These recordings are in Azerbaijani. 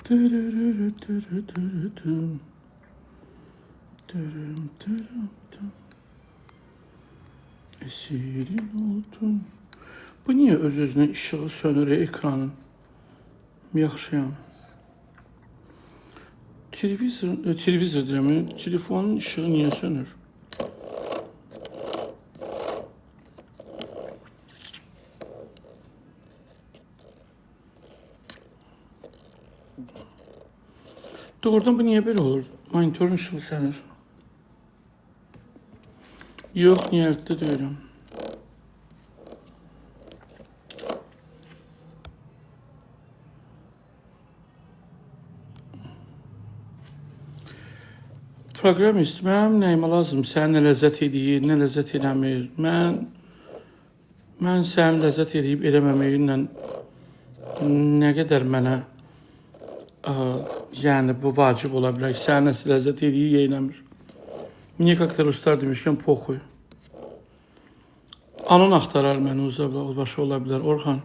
Dırırırı-dırı-dırı-dım. Dırım dırım dım. Esirin oldum. Bu niyə öz-özünə işığı sönür ekranın? Yaxşıyam. Televizor, televizor deyirəm, telefonun işığı niyə sönür? Doğrudan bu niyə belə olur? Monitorun işığı sönür. Yox, niyə deyirəm. Proqramist, mənim nəyimə lazım? Sən nə ləzzət eləyir, nə ləzzət eləmir. Mən sənin ləzzət eləyib eləməməyinlə nə qədər mənə yəni bu vacib ola bilər ki, sənin nəsə ləzzət eləyir, eləmir. Мне как-то ruslar demişkən poxuy. Anon axtarar məni başı ola bilər. Orxan.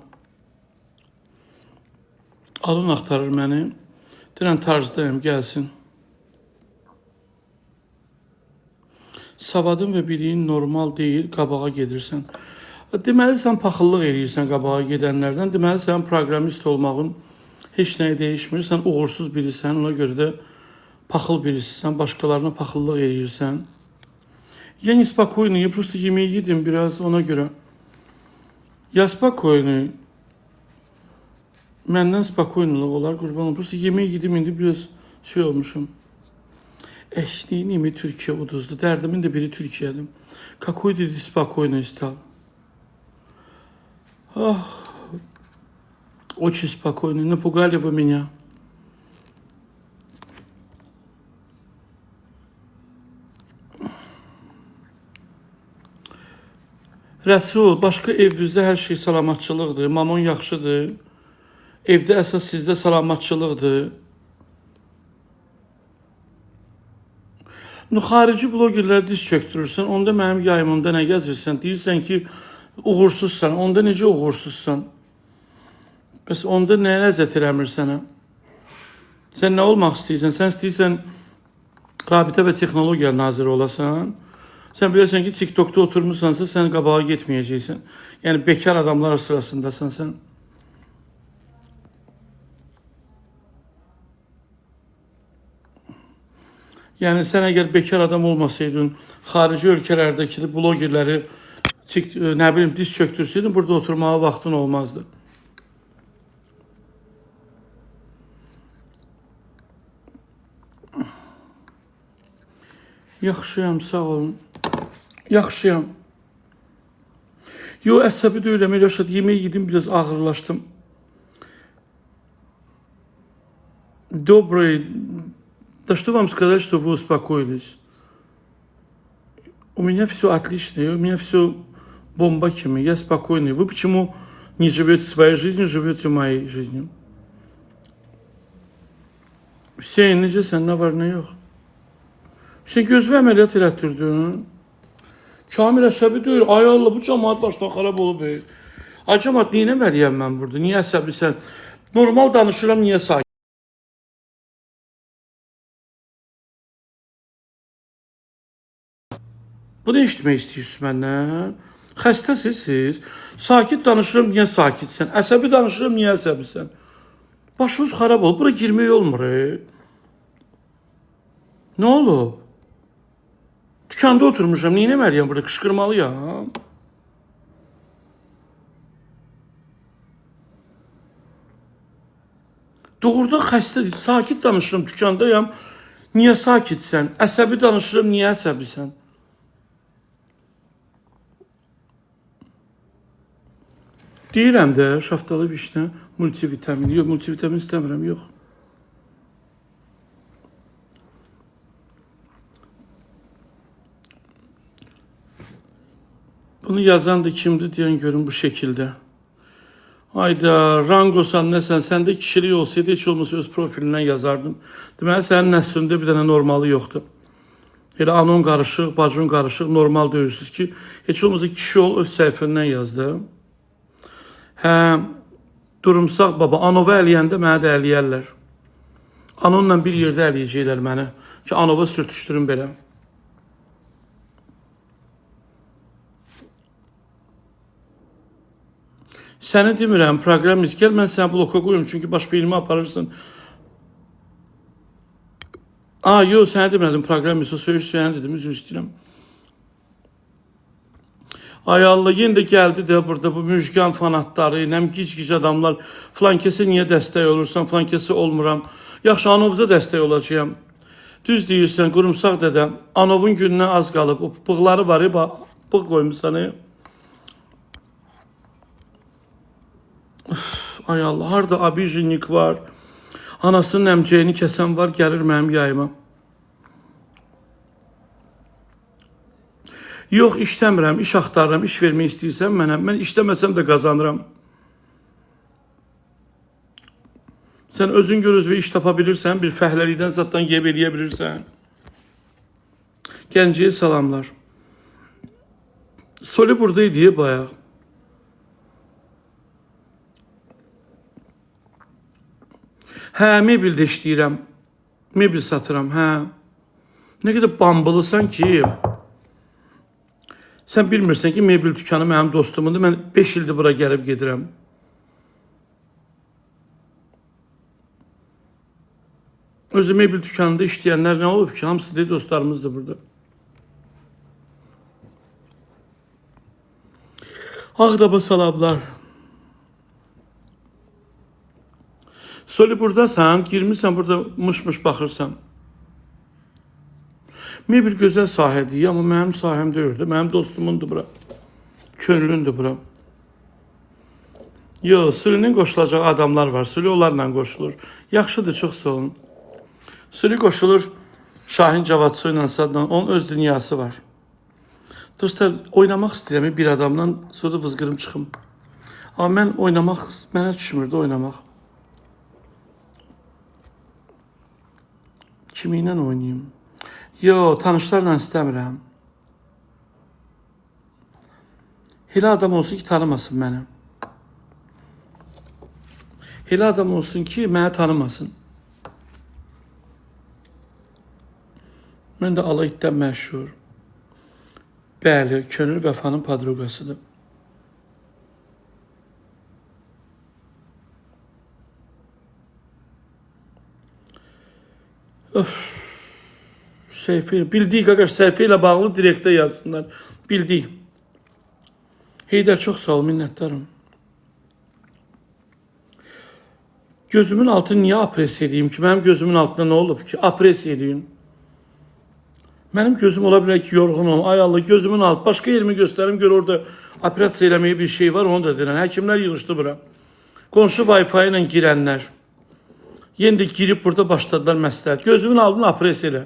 Anon axtarır məni. Deyirəm tarzdayım, gəlsin. Savadın və biliyin normal deyil, qabağa gedirsən. Deməli, sən paxıllıq eləyirsən qabağa gedənlərdən. Deməli, sənin proqramist olmağın heç nəyi dəyişmir. Sən uğursuz birisən, ona görə də paxıl birisisən, başqalarına paxıllıq eləyirsən. Я не спокойный, я просто yemeği yedim biraz ona görə. Я спокойный. Məndən спокойнылıq olar, qurban olum. Просто yemeği yedim, indi biraz şey olmuşum. Eşliğini Türkiye uduzdu. Dərdimin də biri Türkiye'dir. Какой dedi спокойный стал. Ах, очень спокойный. Напугали вы меня. Rəsul, başqa evinizdə hər şey salamatçılıqdır. Mamon yaxşıdır. Evdə əsas sizdə salamatçılıqdır. Xarici blogerlərə diz çöktürürsən, onda mənim yayımımda nə gəzirsən? Deyirsən ki, uğursuzsan. Onda necə uğursuzsan? Bəs onda nəyə ləzzət eləmir sənə? Sən nə olmaq istəyirsən? Sən istəyirsən Rabitə və Texnologiya naziri olasan. Sən bilirsən ki, TikTokda oturmursansa sən qabağa getməyəcəksən. Yəni bekar adamlar sırasındasan sən. Yəni sən əgər bekar adam olmasaydın, xarici ölkələrdəki blogerləri nə bilim diz çöktürsəydin, burada oturmağa vaxtın olmazdı. Yaxşıyam, sağ olun. Yaxşıyam. Yo, əsəbi deyiləm, Rəşad, yemək yedim, biraz ağırlaşdım. Добрый. Да что вам сказать, что вы успокоились? У меня все отлично, у меня все бомба kimi, я спокойный. Вы почему не живете своей жизнью, живете моей жизнью? Hüseyin, necəsən, nə var, nə yox? Hüseyin, gözünü əməliyyat elətdirdin. Kamil əsəbi deyil. Ay Allah, bu cəmaat başdan xarab olub. Ay cəmaat, nə eləməliyəm mən burada? Niyə əsəbisən? Normal danışıram, niyə sakit? Bunu eşitmək istəyirsiniz məndən? Xəstəsiniz siz. Sakit danışıram, niyə sakitsən? Əsəbi danışıram, niyə əsəbisən? Başınız xarab olub. Bura girmək olmur. Nə olub? Dükanda oturmuşam. Nə etməliyəm burada? Qışqırmalıyam. Doğrudan xəstə, sakit danışıram, dükandayam. Niyə sakitsən? Əsəbi danışıram, niyə əsəbisən? Deyirəm də, şaftalı vişnə, multivitamin. Yox, multivitamin istəmirəm, yox. Bunu yazan da kimdir deyən görün bu şəkildə. Ayda, Rangosan nəsən, səndə kişilik olsaydı heç olmasa öz profilindən yazardım. Deməli, sənin nəslində bir dənə normalı yoxdur. Elə anon qarışıq, bacın qarışıq, normal deyilsiniz ki, heç olmasa kişi ol, öz səhifəndən yazdı. Hə, durumsaq baba, anova əliyəndə mənə də əliyərlər. Anonla bir yerdə ələyəcəklər məni. Ki, Anova sürtüşdürün belə. Səni demirəm, proqram gəl, mən səni bloka qoyum, çünki baş beynimi aparırsın. Aa, yox, səni demədim, proqram o söyüş səni dedim, üzr istəyirəm. Ay Allah, yenə də gəldi də burada bu Müjgan fanatları, nəm gic-gic adamlar. Filan kəsə niyə dəstək olursan, filan kəsə olmuram. Yaxşı, Anovuza dəstək olacağam. Düz deyirsən, qurumsaq dədə. Anovun gününə az qalıb. O bığları var, bığ qoymusan. Üf, ay Allah, harda abijinlik var. Anasının əmcəyini kəsən var, gəlir mənim yayıma. Yox, işləmirəm, iş axtarıram, iş vermək istəyirsən mənə. Mən işləməsəm də qazanıram. Sən özün gör özünə iş tapa bilirsən, bir fəhləlikdən zaddan yeyib eləyə bilirsən. Gəncəyə salamlar. Soli buradaydı bayaq. Hə, mebeldə işləyirəm. Mebel satıram, hə. Nə qədər bambılısan ki. Sən bilmirsən ki, mebel dükkanı mənim dostumundur. Mən 5 ildir bura gəlib gedirəm. Özü mebel dükkanında işləyənlər nə olub ki? Hamısı da dostlarımızdır burada. Ağdaba salamlar. Soli buradasan, girmirsən burada mış-mış baxırsan. Mebel gözəl sahədir, amma mənim sahəm deyildi. Mənim dostumundur bura. Könlündür bura. Yox, Sülünün qoşulacağı adamlar var. Sülü onlarla qoşulur. Yaxşıdır, çox sağ olun. Sülü qoşulur Şahin Cavadsu ilə sadla. Onun öz dünyası var. Dostlar, oynamaq istəyirəm bir adamla, sonra da vızqırım çıxım. Amma mən oynamaq, mənə düşmürdü oynamaq. Kimi ilə oynayayım? Yo, tanışlarla istəmirəm. Elə adam olsun ki, tanımasın məni. Elə adam olsun ki, məni tanımasın. Mən də ala itdən məşhur. Bəli, Könül Vəfanın padruqasıdır. Öf. Səhifə, bildik qaqaş, səhifə ilə bağlı direktə yazsınlar. Bildik. Heydər, çox sağ ol, minnətdarım. Gözümün altını niyə apres edeyim ki? Mənim gözümün altında nə olub ki? Apres edeyim. Mənim gözüm ola bilər ki, yorğun olum. Ay Allah, gözümün altı. Başqa yerimi göstərim, gör orada operasiya eləməyə bir şey var, onu da deyirəm. Həkimlər yığışdı bura. Qonşu Wi-Fi ilə girənlər. Yenə də girib burada başladılar məsləhət. Gözümün altını apres elə.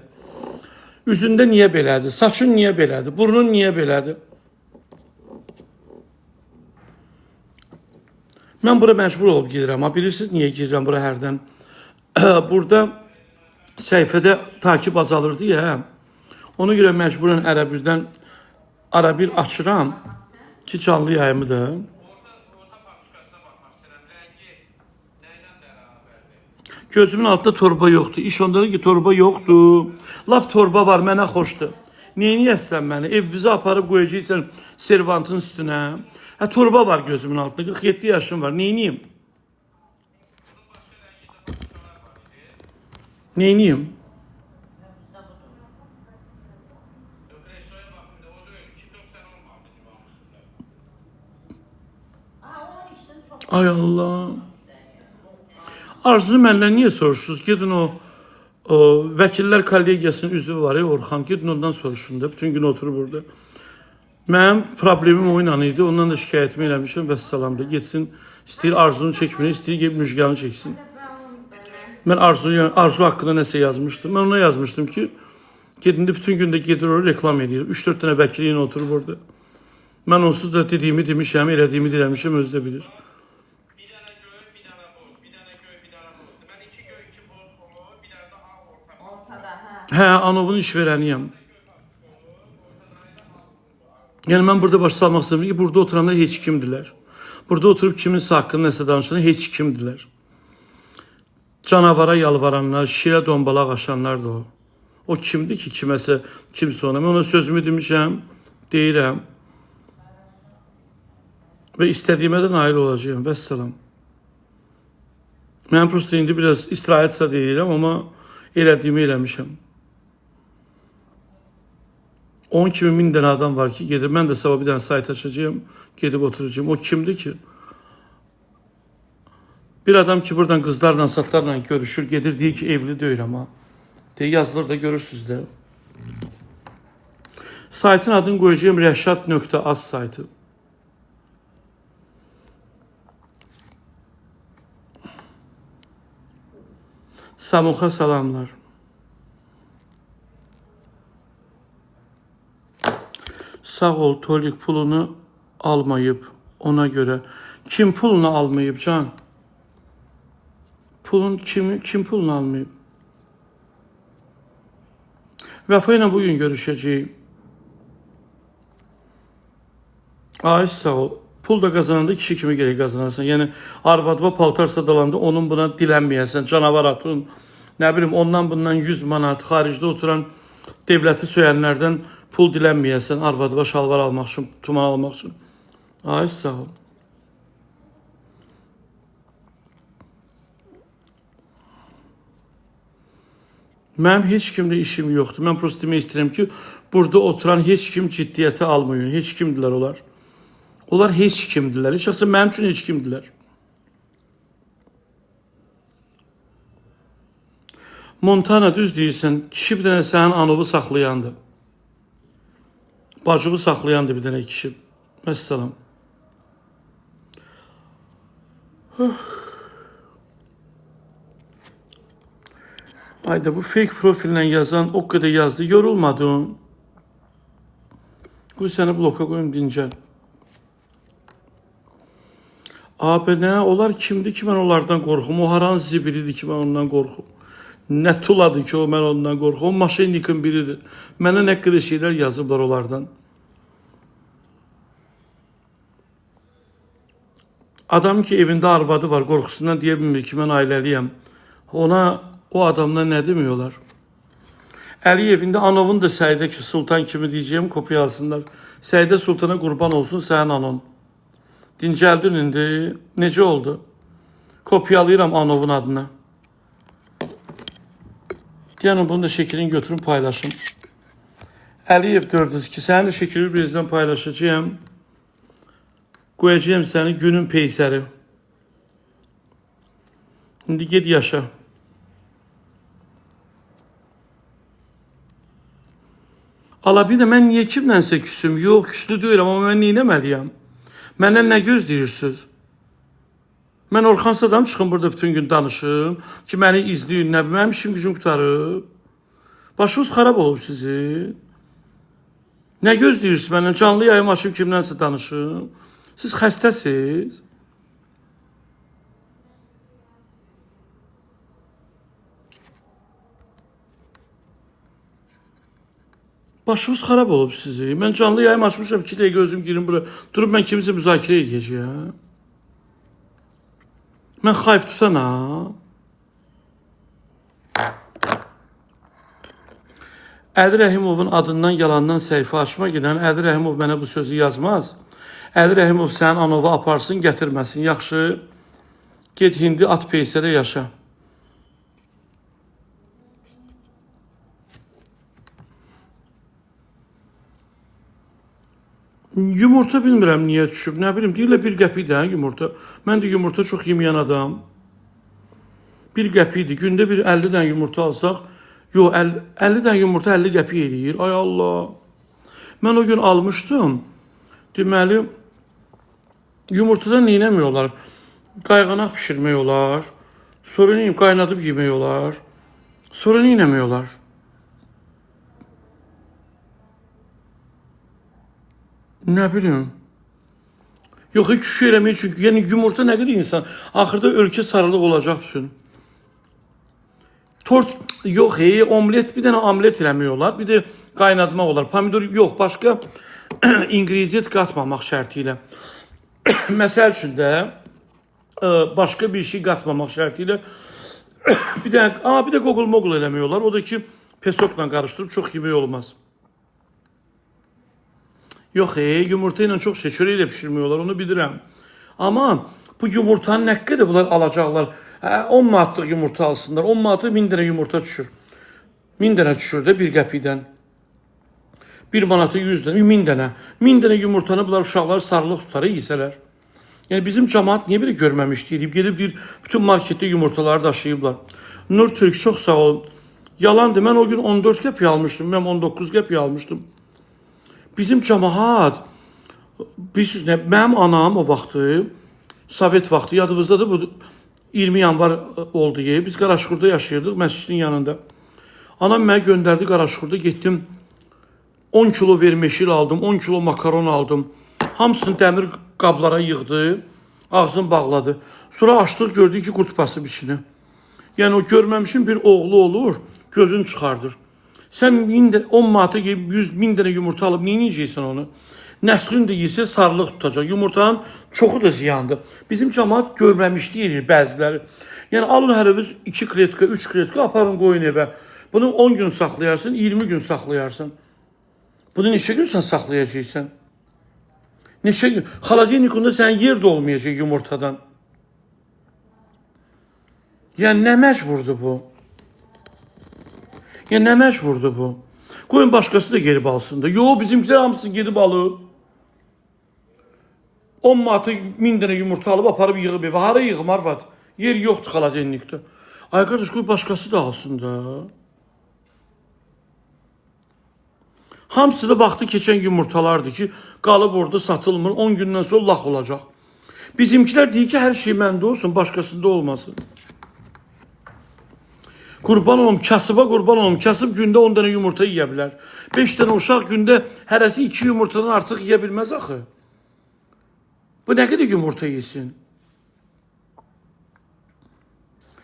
Üzündə niyə belədir? Saçın niyə belədir? Burnun niyə belədir? Mən bura məcbur olub gedirəm. Ha, bilirsiniz niyə gedirəm bura hərdən? Burada səhifədə takip azalırdı ya. Ona görə məcburən ərəbirdən ara bir açıram ki, canlı yayımı da. Gözümün altında torba yoxdur. İş ondadır ki, torba yoxdur. Lap torba var, mənə xoşdur. Neyniyəsən məni? Evvizə aparıb qoyacaqsan servantın üstünə. Hə, torba var gözümün altında. 47 yaşım var. Neyniyim? Neyniyim? Ay Allah. Arzunu məndən niyə soruşursunuz? Gedin o Vəkillər Kollegiyasının üzvü var ya Orxan. Gedin ondan soruşun da. Bütün gün oturur burada. Mənim problemim o ilə idi. Ondan da şikayətimi eləmişəm. Vəssalam da. Getsin, istəyir Arzunu çəkmir, istəyir gedib Müjganı çəksin. Mən Arzu haqqında nəsə yazmışdım. Mən ona yazmışdım ki, gedin də bütün gün də gedir oraya reklam edir. 3-4 dənə vəkili ilə oturub orada. Mən onsuz da dediyimi demişəm, elədiyimi eləmişəm, özü də bilir. Hə, Anovun işverəniyəm. Yəni mən burada başa salmaq istəyirəm ki, burada oturanlar heç kimdirlər. Burada oturub kiminsə haqqında nəsə danışanlar heç kimdirlər. Canavara yalvaranlar, şirə dombalaq aşanlar da o. O kimdir ki, kiməsə, kimsə ona. Mən ona sözümü demişəm, deyirəm. Və istədiyimə də nail olacağam. Vəssalam. Mən prosto indi biraz istirahət zad eləyirəm, amma elədiyimi eləmişəm. 10 kimi min dənə adam var ki, gedir. Mən də sabah bir dənə sayt açacağım, gedib oturacağım. O kimdir ki? Bir adam ki, buradan qızlarla, satlarla görüşür, gedir, deyir ki, evli deyirəm ha. Deyir, yazılır da görürsünüz də. Saytın adını qoyacağım rəşad.az saytı. Samuxa salamlar. Sağ ol, Tolik pulunu almayıb ona görə. Kim pulunu almayıb can? Pulun kimi, kim pulunu almayıb? Vəfa ilə bugün görüşəcəyik. Ay sağ ol. Pul da qazananda kişi kimi gərək qazanasan. Yəni arvadva paltar sadalanda onun buna dilənməyəsən. Canavar atın. Nə bilim ondan bundan 100 manat xaricdə oturan devləti söyənlərdən pul dilənməyəsən. Arvadva şalvar almaq üçün, tuman almaq üçün. Ay sağ ol. Mənim heç kimlə işim yoxdur. Mən prosto demək istəyirəm ki, burada oturan heç kim ciddiyyətə almayın. Heç kimdilər onlar. Onlar heç kimdilər. Heç olmasa mənim üçün heç kimdilər. Montana düz deyirsən, kişi bir dənə sənin anovu saxlayandır. Bacığı saxlayandır bir dənə kişi. Vəssalam. Ayda bu fake profillə yazan o qədər yazdı. Yorulmadın. Qoy səni bloka qoyum dincəl. Abi nə? Onlar kimdir ki mən onlardan qorxum? O haran zibilidir ki mən ondan qorxum? Nə tuladır ki o mən ondan qorxum? O maşinnikin biridir. Mənə nə qədər şeylər yazıblar onlardan. Adam ki evində arvadı var, qorxusundan deyə bilmir ki mən ailəliyəm. Ona o adamdan nə demək olar? Əliyev indi Anovun da Səidə ki Sultan kimi deyəcəyim kopya alsınlar. Səidə Sultana qurban olsun sənin anon. Dincəldin indi. Necə oldu? Kopyalayıram Anovun adına. Deyənim bunu da şəklini götürün paylaşın. Əliyev 402 sənin də şəklini birazdan paylaşacağım. Qoyacağım səni günün peysəri. İndi get yaşa. Ala bir də mən niyə kimlənsə küsüm? Yox, küslü deyirəm, amma mən nə etməliyəm? Məndən nə gözləyirsiniz? Mən Orxan Sadam çıxım burada bütün gün danışım ki, məni izləyin, nə bilim, mənim işim gücüm qurtarıb. Başınız xarab olub sizin. Nə gözləyirsiniz məndən? Canlı yayım açıb kimlənsə danışım. Siz xəstəsiz. Başınız xarab olub sizi. Mən canlı yayım açmışam, 2 dəqiqə özüm girim bura. Durub mən kimisə müzakirə edəcəyəm. Mən xayb tutanam. Əli Rəhimovun adından yalandan səhifə açma gedən Əli Rəhimov mənə bu sözü yazmaz. Əli Rəhimov sənin anova aparsın, gətirməsin. Yaxşı, get hindi at peysərə yaşa. Yumurta bilmirəm niyə düşüb, nə bilim, deyirlər bir qəpik də yumurta. Mən də yumurta çox yeməyən adam. Bir qəpik idi. Gündə bir 50 dənə yumurta alsaq, yox, 50 dənə yumurta 50 qəpik eləyir. Ay Allah. Mən o gün almışdım. Deməli, yumurtadan nə eləmək olar? Qayğanaq pişirmək olar. Sonra nə qaynadıb yemək olar. Sonra nə eləmək olar? Nə bilim. Yox, heç şey eləməyir çünki yəni yumurta nə qədər insan. Axırda ölkə sarılıq olacaq bütün. Tort yox, omlet, bir dənə omlet eləmək olar, bir də qaynatmaq olar. Pomidor yox, başqa ingredient qatmamaq şərti ilə. Məsəl üçün də başqa bir şey qatmamaq şərti ilə Bir də, bir də qoqul moqul eləmək olar. O da ki, pesokla qarışdırıb çox yemək olmaz. Yox, yumurta ilə çox şey, çörək də bişirmək olar, onu bilirəm. Amma bu yumurtanın nə qədər bunlar alacaqlar? Hə, 10 manatlıq yumurta alsınlar. 10 manatı 1000 dənə yumurta düşür. 1000 dənə düşür də bir qəpikdən. 1 manatı 100 dənə, 1000 dənə. 1000 dənə yumurtanı bunlar uşaqlar sarılıq tutar yesələr. Yəni bizim cəmaət niyə belə görməmiş deyib, gedib deyir, bütün marketdə yumurtaları daşıyıblar. Nur Türk, çox sağ ol. Yalandır, mən o gün 14 qəpik almışdım, mən 19 qəpik almışdım. Bizim cəmaət, bilirsiniz nə, mənim anam o vaxtı, Sovet vaxtı, yadınızdadır bu 20 yanvar oldu. Biz Qaraşqurda yaşayırdıq, məscidin yanında. Anam mənə göndərdi Qaraşqurda, getdim 10 kilo vermeşil aldım, 10 kilo makaron aldım. Hamısını dəmir qablara yığdı, ağzını bağladı. Sonra açdıq, gördük ki, qurt basıb içini. Yəni o görməmişin bir oğlu olur, gözünü çıxardır. Sən 10 manata 100 min dənə yumurta alıb, nə edəcəksən onu? Nəslin də yesə sarılıq tutacaq. Yumurtanın çoxu da ziyandır. Bizim cəmaət görməmişlik eləyir bəziləri. Yəni alın hər öz 2 kletka, 3 kletka aparın qoyun evə. Bunu 10 gün saxlayarsın, 20 gün saxlayarsın. Bunu neçə gün sən saxlayacaqsan? Neçə gün? Xaladenikunda sənin yer də olmayacaq yumurtadan. Yəni nə məcburdur bu? Yəni nə məcburdur bu? Qoyun başqası da gedib alsın da. Yox, bizimkilər hamısı gedib alıb. 10 manata 1000 dənə yumurta alıb aparıb yığıb evə. Hara yığım arvad? Yer yoxdur xaladenikdə. Ay qardaş, qoy başqası da alsın da. Hamısı da vaxtı keçən yumurtalardır ki, qalıb orada satılmır. 10 gündən sonra lax olacaq. Bizimkilər deyir ki, hər şey məndə olsun, başqasında olmasın. Qurban olum, kasıba qurban olum. Kasıb gündə 10 dənə yumurta yiyə bilər. 5 dənə uşaq gündə hərəsi 2 yumurtadan artıq yiyə bilməz axı. Bu nə qədər yumurta yesin?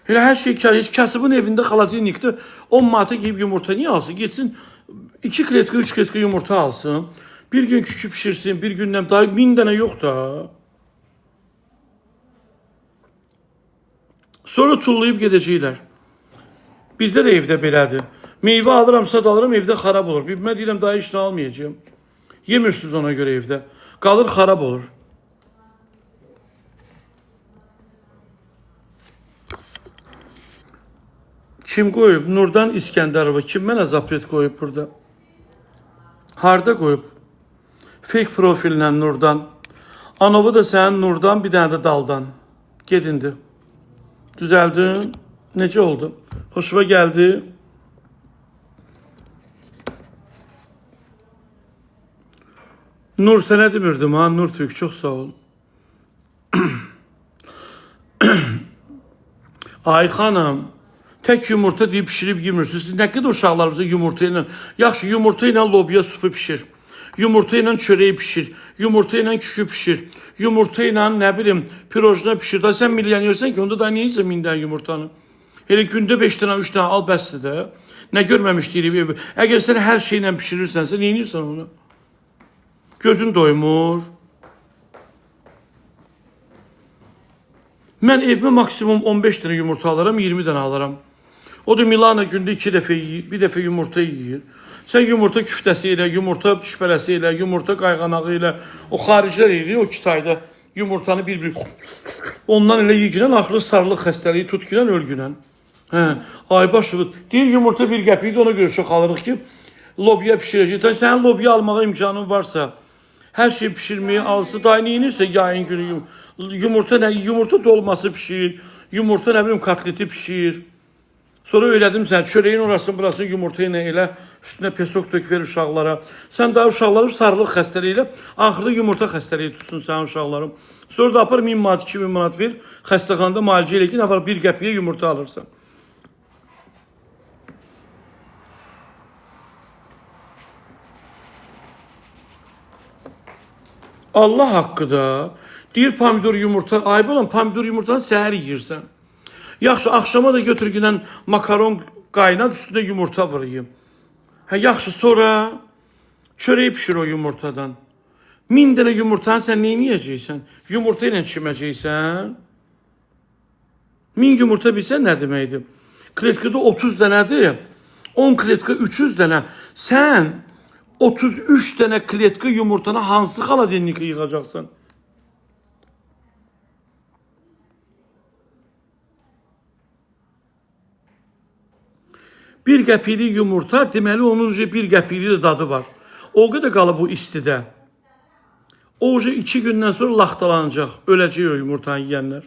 Elə hər şey, heç kasıbın evində xaladenikdə 10 manata yeyib yumurta niyə alsın? Getsin 2 kletka, 3 kletka yumurta alsın. Bir gün kükü pişirsin, bir gündən daha 1000 dənə yox da. Sonra tullayıb gedəcəklər. Bizdə də evdə belədir. Meyvə alıram, sad alıram, evdə xarab olur. Bibimə deyirəm, daha heç nə almayacağım. Yemirsiniz ona görə evdə. Qalır, xarab olur. Kim qoyub? Nurdan İskəndərova. Kim mənə zapret qoyub burada? Harda qoyub? Fake profillə Nurdan. Anovu da sənin Nurdan, bir dənə də daldan. Get indi. Düzəldin. Necə oldu? Xoşuma gəldi. Nur, sənə demirdim ha. Nur Türk, çox sağ ol. Ay xanım, tək yumurta deyib pişirib yemirsiniz. Siz nə qədər uşaqlarınıza yumurta ilə, yaxşı yumurta ilə lobya supu pişir. Yumurta ilə çörəyi pişir. Yumurta ilə kükü pişir. Yumurta ilə nə bilim pirojna pişir. Da sən milyonерsən ki, onda da nə yeyirsən 1000 dənə yumurtanı? Elə gündə 5 dənə, 3 dənə al bəsdir də. Nə görməmiş deyirik. Əgər sən hər şeylə pişirirsənsə, nə edirsən onu? Gözün doymur. Mən evimə maksimum 15 dənə yumurta alıram, 20 dənə alıram. O da Milana gündə 2 dəfə yeyir, bir dəfə yumurta yeyir. Sən yumurta küftəsi elə, yumurta şüpələsi elə, yumurta qayğanağı elə. O xaricilər eləyir, o Kitayda yumurtanı bir-bir ondan elə yeyginən, axırı sarılıq xəstəliyi tutginən, ölgünən. Hə, ay başı, deyir yumurta bir qəpikdir, ona görə çox alırıq ki, lobya pişirəcək. Sənin lobya almağa imkanın varsa, hər şey pişirməyi alsa, daha nə edirsə yayın günü yumurta nə, yumurta dolması pişir, yumurta nə bilim kotleti pişir. Sonra öyrədim sən çörəyin orasını burasını yumurta ilə elə üstünə pesok tök ver uşaqlara. Sən daha uşaqları sarılıq xəstəliyi ilə axırda yumurta xəstəliyi tutsun sənin uşaqların. Sonra da apar 1000 manat, 2000 manat ver, xəstəxanada müalicə elə ki, nə var bir qəpiyə yumurta alırsan. Allah haqqı da deyir pomidor yumurta, ay balam pomidor yumurtanı səhər yeyirsən. Yaxşı, axşama da götür ginən makaron qaynat, üstünə yumurta vurayım. Hə, yaxşı, sonra çörəyi pişir o yumurtadan. 1000 dənə yumurtanı sən nə edəcəksən? Yumurta ilə çiməcəksən? 1000 yumurta bilsən nə deməkdir? Kletkada 30 dənədir. 10 kletka 300 dənə. Sən 33 dənə kletka yumurtanı hansı xaladennika yığacaqsan? Bir qəpiklik yumurta, deməli onun bir qəpiklik də dadı var. O qədər qalıb o istidə. O 2 gündən sonra laxtalanacaq, öləcək o yumurtanı yiyənlər.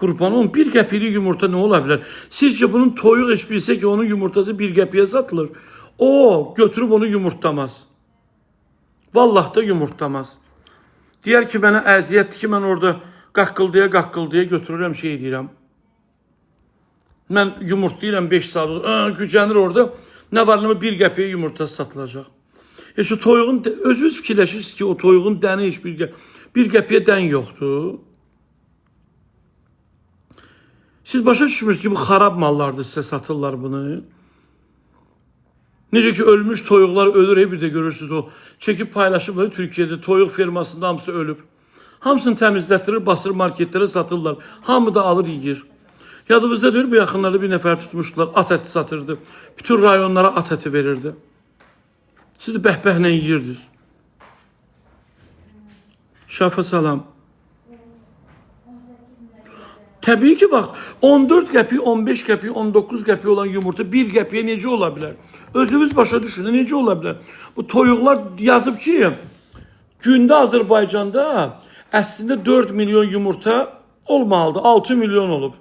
Qurban olum, bir qəpiklik yumurta nə ola bilər? Sizcə bunun toyuq heç bilsə ki, onun yumurtası bir qəpiyə satılır. O götürüb onu yumurtlamaz. Vallah da yumurtlamaz. Deyər ki, mənə əziyyətdir ki, mən orada qaqqıldaya qaqqıldaya götürürəm, şey deyirəm. Mən yumurtlayıram 5 saat, gücənir orada. Nə var, nə var, bir qəpiyə yumurtası satılacaq. Heç o toyuğun, özünüz fikirləşirsiniz ki, o toyuğun dəni heç bir qəpiyə dən yoxdur. Siz başa düşmürsünüz ki, bu xarab mallardır, sizə satırlar bunu. Necə ki, ölmüş toyuqlar ölür, bir də görürsünüz o. Çəkib paylaşıblar, Türkiyədə toyuq fermasında hamısı ölüb. Hamısını təmizlətdirir, basır marketlərə satırlar. Hamı da alır, yiyir. Yadınızda deyir, bu yaxınlarda bir nəfər tutmuşdular, at əti satırdı. Bütün rayonlara at əti verirdi. Siz də bəhbəhlə yeyirdiniz. Şafa salam. Təbii ki, vaxt 14 qəpik, 15 qəpik, 19 qəpik olan yumurta bir qəpiyə necə ola bilər? Özünüz başa düşün, necə ola bilər? Bu toyuqlar yazıb ki, gündə Azərbaycanda əslində 4 milyon yumurta olmalıdır, 6 milyon olub.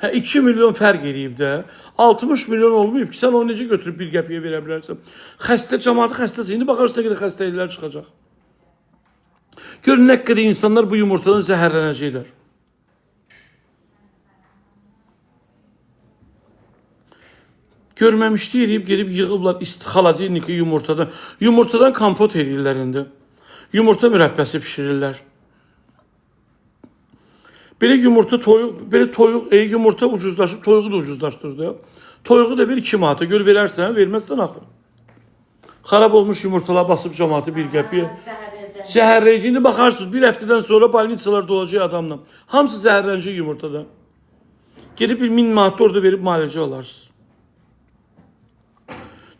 Hə, 2 milyon fərq eləyib də. 60 milyon olmayıb ki, sən onu necə götürüb bir qəpiyə verə bilərsən? Xəstə, cəmaatı xəstəsə, indi baxarsan ki, xəstəliklər çıxacaq. Görün nə qədər insanlar bu yumurtadan zəhərlənəcəklər. Görməmişlik eləyib, gedib yığıblar xaladelniki yumurtadan. Yumurtadan kompot eləyirlər indi. Yumurta mürəbbəsi pişirirlər. Belə yumurta toyuq, belə toyuq, yumurta ucuzlaşıb, toyuğu da ucuzlaşdırdı. Toyuğu da ver 2 manata, gör verərsən, verməzsən axı. Xarab olmuş yumurtalar basıb cəmaatı bir qəpiyə. Zəhərləyici. İndi baxarsınız, bir həftədən sonra balnitsalar dolacaq adamla. Hamısı zəhərlənəcək yumurtadan. Gedib bir 1000 manat orada verib müalicə alarsınız.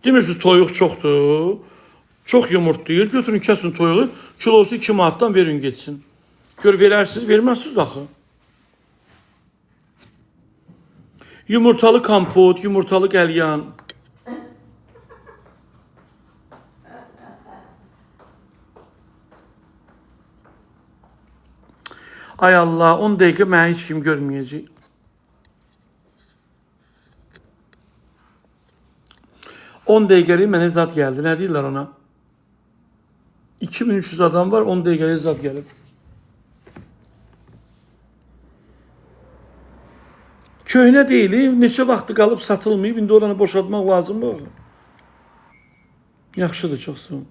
Demirsiniz toyuq çoxdur, çox yumurtlayır, götürün kəsin toyuğu, kilosu 2 manatdan verin getsin. Gör verərsiniz, verməzsiniz axı. Yumurtalı kompot, yumurtalı qəlyan. Ay Allah, 10 dəqiqə məni heç kim görməyəcək. 10 dəqiqəlik mənə zat gəldi. Nə deyirlər ona? 2300 adam var, 10 dəqiqəlik zat gəlib. Köhnə deyil, neçə vaxtı qalıb satılmayıb, indi oranı boşaltmaq lazımdır. Yaxşıdır, çox sağ olun.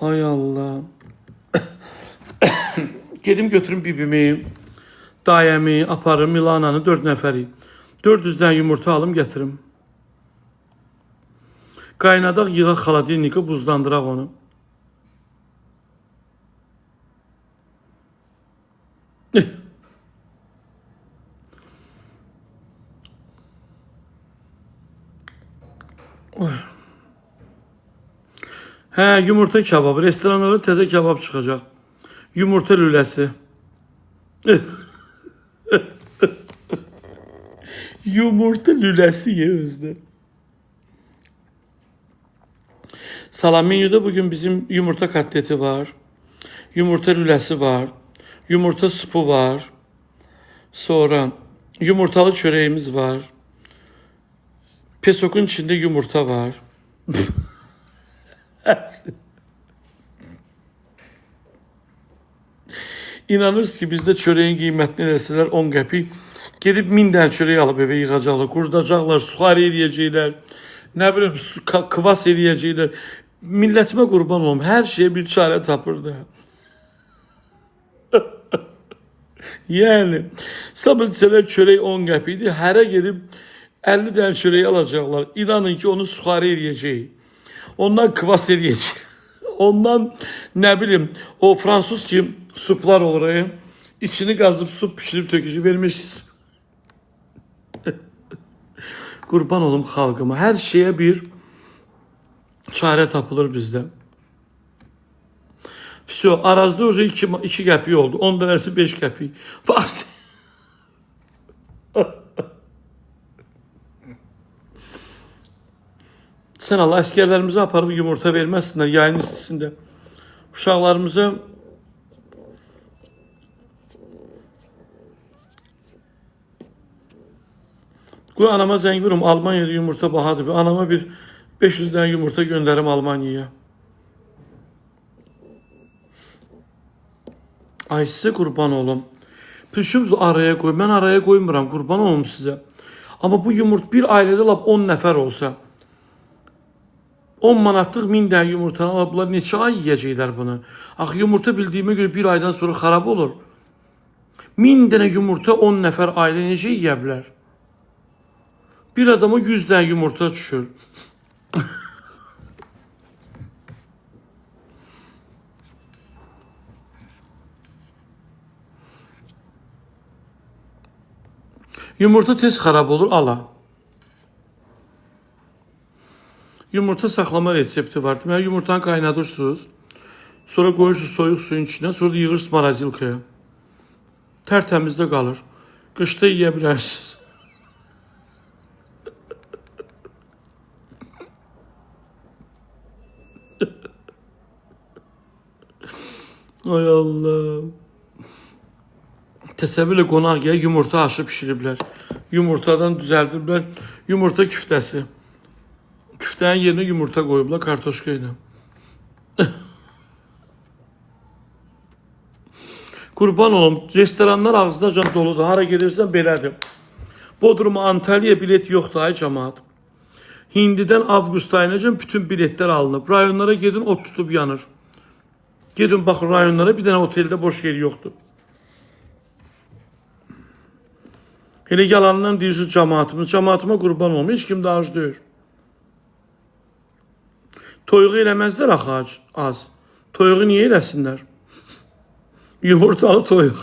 Ay Allah. Gedim götürüm bibimi, dayəmi, aparım Milananı, 4 nəfərik. 400 dənə yumurta alım, gətirim. Qaynadaq, yığaq xaladelnika, buzlandıraq onu. Hə, yumurta kebabı. Restoranlarda təzə kebab çıxacaq. Yumurta lüləsi. Yumurta lüləsi ye özdə. Salam, menyuda bugün bizim yumurta kotleti var. Yumurta lüləsi var. Yumurta supu var. Sonra yumurtalı çörəyimiz var. Pesokun içinde yumurta var. İnanırsınız ki, bizdə çörəyin qiymətini eləsələr 10 qəpik, gedib 1000 dənə çörək alıb evə yığacaqlar, qurudacaqlar, suxarı eləyəcəklər, nə bilim, kvas eləyəcəklər. Millətimə qurban olum, hər şeyə bir çarə tapırdı. Yəni, sabah desələr çörək 10 qəpikdir, hərə gedib 50 dənə çörək alacaqlar. İnanın ki, onu suxarı eləyəcək. Ondan kvas eləyəcək. Ondan nə bilim, o fransız ki suplar olur, içini qazıb sup pişirib tökəcək, vermişsiniz. Qurban olum xalqıma. Hər şeyə bir çarə tapılır bizdə. Vsyo, Arazda уже 2 qəpik oldu. 10 dənəsi 5 qəpik. Bax. Sən Allah, əsgərlərimizə aparıb yumurta verməzsinlər yayın istisində. Uşaqlarımıza qoy anama zəng vurum. Almaniyada yumurta bahadır. Anama bir 500 dənə yumurta göndərim Almaniyaya. Ay sizə qurban olum. Püşüm araya qoy. Mən araya qoymuram, qurban olum sizə. Amma bu yumurta bir ailədə lap 10 nəfər olsa, 10 manatlıq 1000 dənə yumurtanı alıb, bunlar neçə ay yeyəcəklər bunu? Axı yumurta bildiyimə görə bir aydan sonra xarab olur. 1000 dənə yumurta 10 nəfər ailə necə yeyə bilər? Bir adama 100 dənə yumurta düşür. Yumurta tez xarab olur, ala. Yumurta saxlama resepti var. Deməli, yumurtanı qaynadırsınız. Sonra qoyursunuz soyuq suyun içinə, sonra da yığırsınız marazilkaya. Tərtəmiz də qalır. Qışda yeyə bilərsiniz. Ay Allah. Təsəvvürlə qonaq gəlir, yumurta aşı pişiriblər. Yumurtadan düzəldiblər. Yumurta küftəsi. Küftənin yerinə yumurta qoyublar kartoşka ilə. Qurban olum, restoranlar ağzınacan doludur. Hara gedirsən belədir. Bodruma, Antalya bilet yoxdur ay camaat. Hindidən avqust ayınacan bütün biletlər alınıb. Rayonlara gedin, ot tutub yanır. Gedin baxın rayonlara, bir dənə oteldə boş yer yoxdur. Elə yalandan deyirsiniz cəmaatımız. Cəmaatıma qurban olum. Heç kim də ac deyir. Toyuğu eləməzlər axı az. Toyuğu niyə eləsinlər? Yumurtalı toyuq.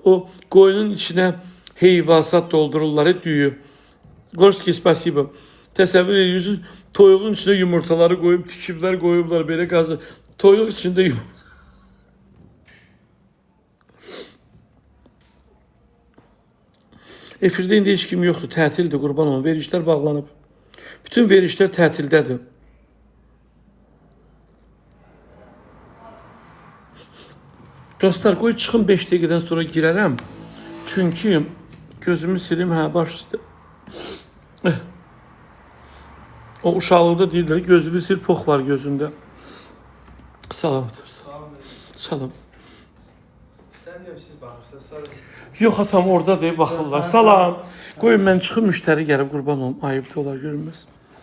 O qoyunun içinə heyvasat doldururlar, düyü. Gorski, spasibo. Təsəvvür edirsiniz, toyuğun içinə yumurtaları qoyub, tikiblər, qoyublar, belə qazı. Toyuq içində yumurta. Efirdə indi heç kim yoxdur, tətildir, qurban olum. Verişlər bağlanıb. Bütün verişlər tətildədir. Dostlar, qoy çıxım 5 dəqiqədən sonra girərəm. Çünki gözümü silim, hə, baş üstə. O uşaqlıqda deyirlər, gözünü sil, pox var gözündə. Salam. Salam. İstəmirəm siz baxırsınız. Sadəcə. Yox atam oradadır, baxırlar. Salam. Qoyun mən çıxım, müştəri gəlib, qurban olum. Ayıbdır, onlar görünməz.